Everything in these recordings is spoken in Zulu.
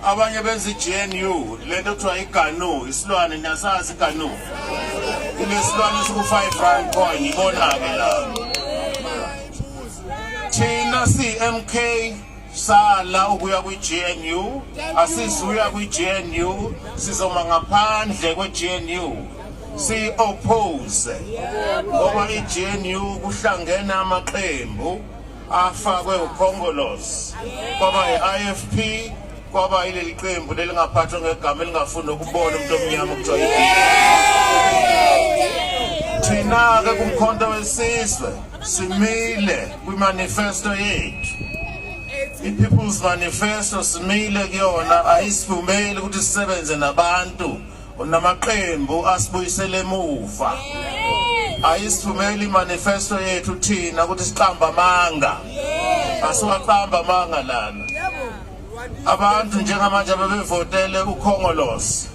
Abanye benza i-GNU, lento kuthiwa iganu, isilwane, niyasazi iganu. Ilesilwane siku-5 rand coin, ibona-ke la. Thina si-MK sala ukuya kwi-GNU, asizuya kwi-GNU, sizoma ngaphandle kwe-GNU. Si-oppose ngoba i-GNU kuhlangene amaqembu afakwe ukhongolose kwaba i-IFP, kwaba yileli qembu lelingaphathwa ngegama elingafuni ukubona umuntu omnyama okuthiwa thina-ke kuMkhonto weSizwe simile kwimanifesto yethu, i-People's Manifesto, simile kuyona. Ayisivumeli ukuthi sisebenze nabantu namaqembu asibuyisele emuva. Ayisivumeli imanifesto yethu thina ukuthi siqamba amanga. Asiwaqamba amanga lana. Abantu njengamanje abebevotele uKhongolose,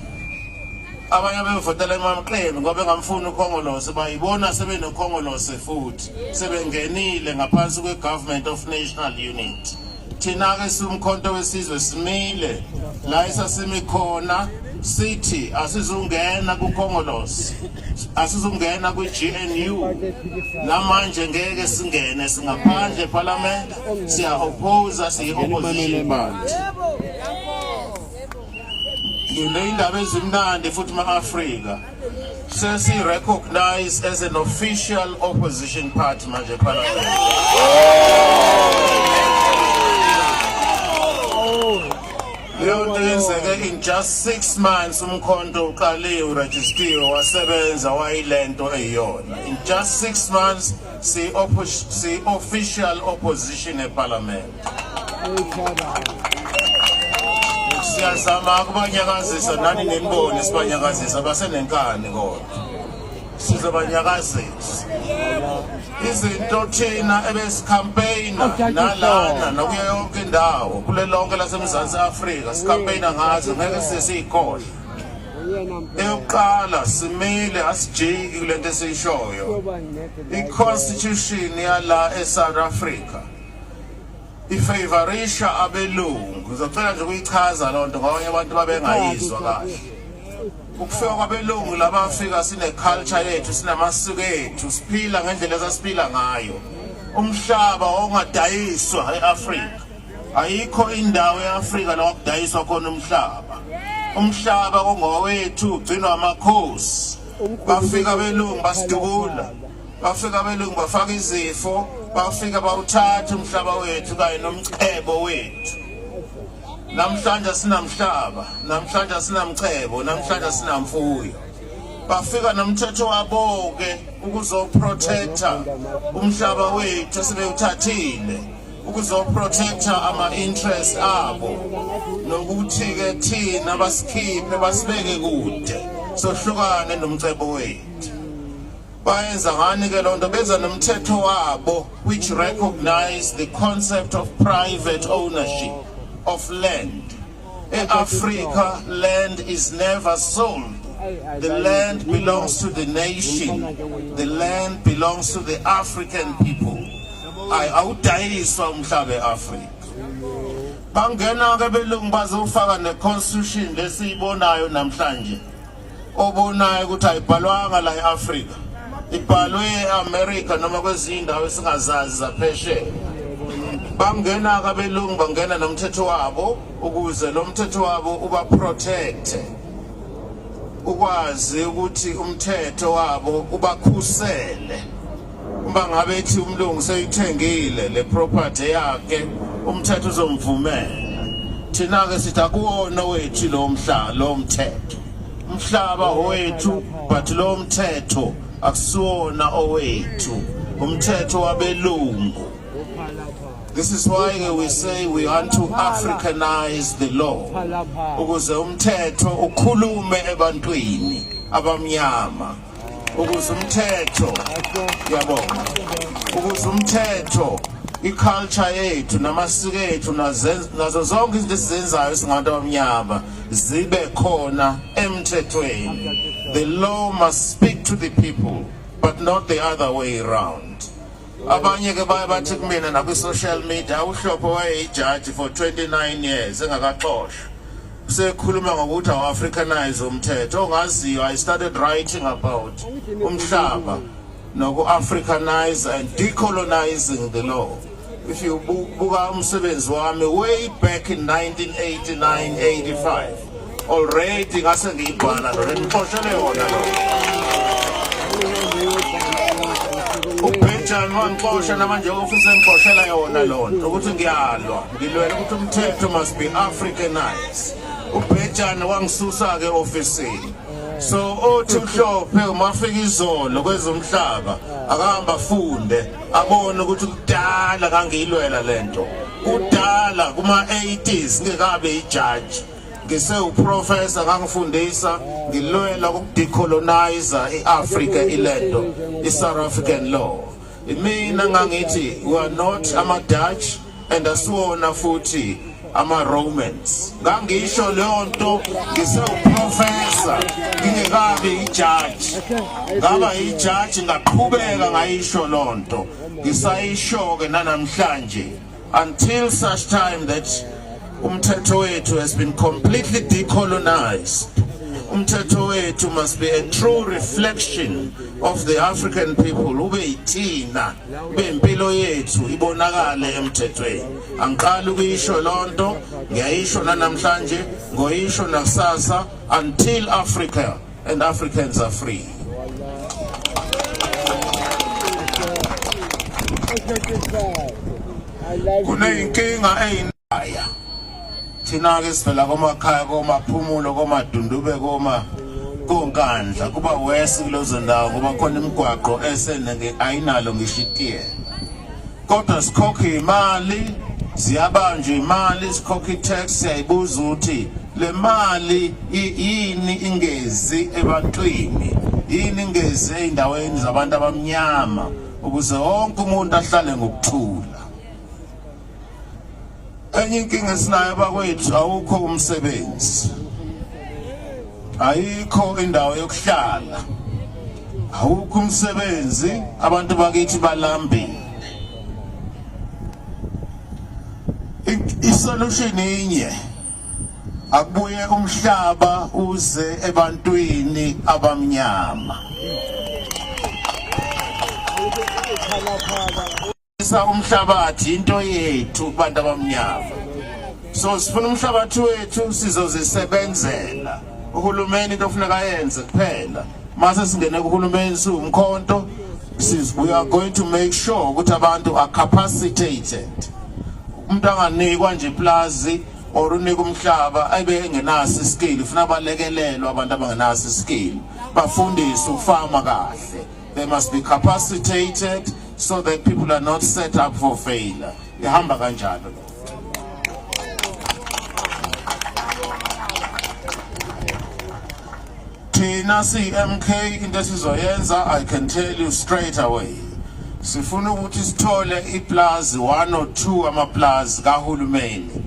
abanye abebevotela emamqembu ngoba bengamfuni uKhongolose, bayibona sebenoKhongolose futhi sebengenile ngaphansi kwe-Government of National Unity. Thina-ke siwuMkhonto weSizwe simile la esasimi khona, sithi asizungena kuKhongolose, asizungena kwi-GNU, namanje ngeke singene, singaphandle eParliament, siya-oppose, siyi-opposition party. Ngineyindaba ezimnandi futhi ma-Afrika, sesi-recognized as an official opposition party manje eParliament. Leyo nto yenzeke in just 6 months uMkhonto uqaliwe, urejistiwe, wasebenza, wayilento eyiyona. In just 6 months si-official opposition eParliament. Siyazama ukubanyakazisa nani nenibone sibanyakazisa, basenenkani, kodwa sizobanyakazisa. Izinto thina ebesicampaigna nalana nakuyo yonke indawo kule lonke laseMzansi Afrika sicampaigna ngazo, ngeke sesiyikhohle. Eyokuqala, simile, asijiki kulento esiyishoyo. I-constitution yala eSouth Africa ifavorisha abelungu. Ngizocela nje ukuyichaza loo nto ngoba abanye abantu babengayizwa kahle. Ukufika kwabelungu labafika sine-culture yethu, sinamasiko ethu, siphila ngendlela esasiphila ngayo. Umhlaba ongadayiswa e-Afrika, ayikho indawo e-Afrika la kwakudayiswa khona umhlaba. Umhlaba ongowethu ugcinwa amakhosi. Bafika abelungu basidubula, bafika abelungu bafaka izifo, bafika bawuthatha umhlaba wethu kanye nomcebo wethu. Namhlanje asinamhlaba, namhlanje asinamcebo, namhlanje asinamfuyo. Bafika nomthetho wabo-ke ukuzoprotecta umhlaba wethu esebewuthathile, ukuzoprotecta ama-interest abo, nokuthi-ke thina basikhiphe, basibeke kude, sohlukane nomcebo wethu. Bayenza ngani ke lonto? Beza nomthetho wabo which recognize the concept of private ownership of land. E-Africa, land is never sold. The land belongs to the nation, the land belongs to the African people. Ayi, awudayiswa umhlaba e-Afrika. Bangena ke belungu bazofaka ne-constitution lesiyibonayo namhlanje, obonayo ukuthi ayibhalwanga la e-Afrika, ibhalwe e-America noma kwezinye indawo esingazazi zaphesheya. Bangena kabelungu, bangena nomthetho wabo ukuze lo mthetho wabo ubaprotecte, ukwazi ukuthi umthetho wabo ubakhusele. Uma ngabe ethi umlungu seyithengile le property yakhe, umthetho uzomvumela. Thina ke sithi akuwona wethu lo mhlaba, lo mthetho. Umhlaba wethu, but lo mthetho akusiwona owethu, umthetho wabelungu. This is why we say we want to Africanize the law, ukuze umthetho ukhulume ebantwini abamnyama, ukuze umthetho, yabona, ukuze umthetho, iculture yethu namasiko ethu nazo zonke izinto esizenzayo singabantu abamnyama zibe khona emthethweni. The law must speak to the people, but not the other way around. Abanye ke baye bathi kumina nakwi-social media, uHlophe wayeyijaji for 29 years engakaxoshwa. Usekhuluma ngokuthi awu-Africanize umthetho ongaziyo. I started writing about umhlaba noku-Africanize and decolonizing the law. If you buka umsebenzi wami way back in 1989 85 already, ngase ngiyibhala lo, ngixoshele yona lo. Ubhejani wangixosha, namanje ofisi engixoshela yona lonto, ukuthi ngiyalwa, ngilwela ukuthi umthetho must be Africanized. Ubhejani wangisusa-ke ofisini. So othi mhlophe umafika izolo kwezomhlaba, akahamba afunde, abone ukuthi kudala ngangiyilwela lento, kudala kuma-80s, ngekabe ijaji, ngisewuprofessor, ngangifundisa, ngilwela ukudecolonize i-Africa, ilento i-South African law. Mina ngangithi we are not ama-Dutch and asiwona futhi ama-Romans. Ngangisho leyo nto ngisewuprofessor, ngingekabi ijaji. Ngaba ijaji, ngaqhubeka ngayisho loo nto, ngisayisho-ke nanamhlanje, until such time that umthetho wethu has been completely decolonized. Umthetho wethu must be a true reflection of the African people, ube yithina, ube impilo yethu, ibonakale emthethweni. Angiqali ukuyisho lonto, ngiyayisho namhlanje, ngoyisho nakusasa, until Africa and Africans are free. I like you. Kuneyinkinga eyinaya. Thina ke sivela komakhaya, komaphumulo, komadundube, koma konkandla, kuba wesi kulezo ndawo ngoba khona imigwaqo esenenge ayinalo ngisho itiyela, kodwa sikhokha imali, ziyabanjwa imali, sikhokha i-tax. Siyayibuza ukuthi le mali yini ingezi ebantwini, yini ingezi ey'ndaweni zabantu abamnyama, ukuze wonke umuntu ahlale ngokuthula. Enye inkinga esinayo bakwethu, awukho umsebenzi, ayikho indawo yokuhlala, awukho umsebenzi, abantu bakithi balambile. I-solution inye, akubuye umhlaba uze ebantwini abamnyama. Isa umhlabathi into yethu kubantu abamnyama, so sifuna umhlabathi wethu, sizozisebenzela. Uhulumeni into ofuneka ayenze kuphela, mase singene kuhulumeni siwumkhonto, we are going to make sure ukuthi abantu are capacitated. Umuntu anganikwa nje iplazi or unika umhlaba abe engenaso iskill. Ufuna balekelelwa abantu abangenaso iskill, bafundiswe ukufama kahle. They must be capacitated so that people are not set up for failure. Ihamba kanjalo lo. Thina siyi-MK, into esizoyenza, I can tell you straight away, sifuna ukuthi sithole iplazi, one or two amaplazi kahulumeni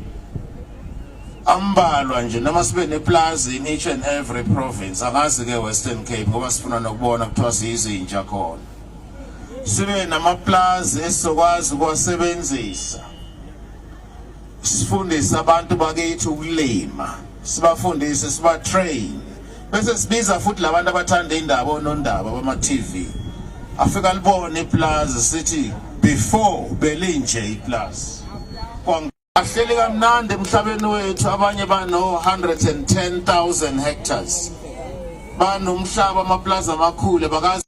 ambalwa nje, noma sibe neplazi in each and every province. Angazi ke Western Cape, ngoba sifuna nokubona kuthiwa siyizinja khona. Sibe namaplazi esizokwazi ukuwasebenzisa, sifundise abantu bakithi ukulima, sibafundise, siba-train, bese sibiza futhi labantu abathanda indaba, onondaba bama-TV, afika libone iplazi, sithi before belinje iplazi. Ahleli kamnandi emhlabeni wethu. Abanye bano 110,000 hectares, banomhlaba, amaplazi amakhulu bakazi.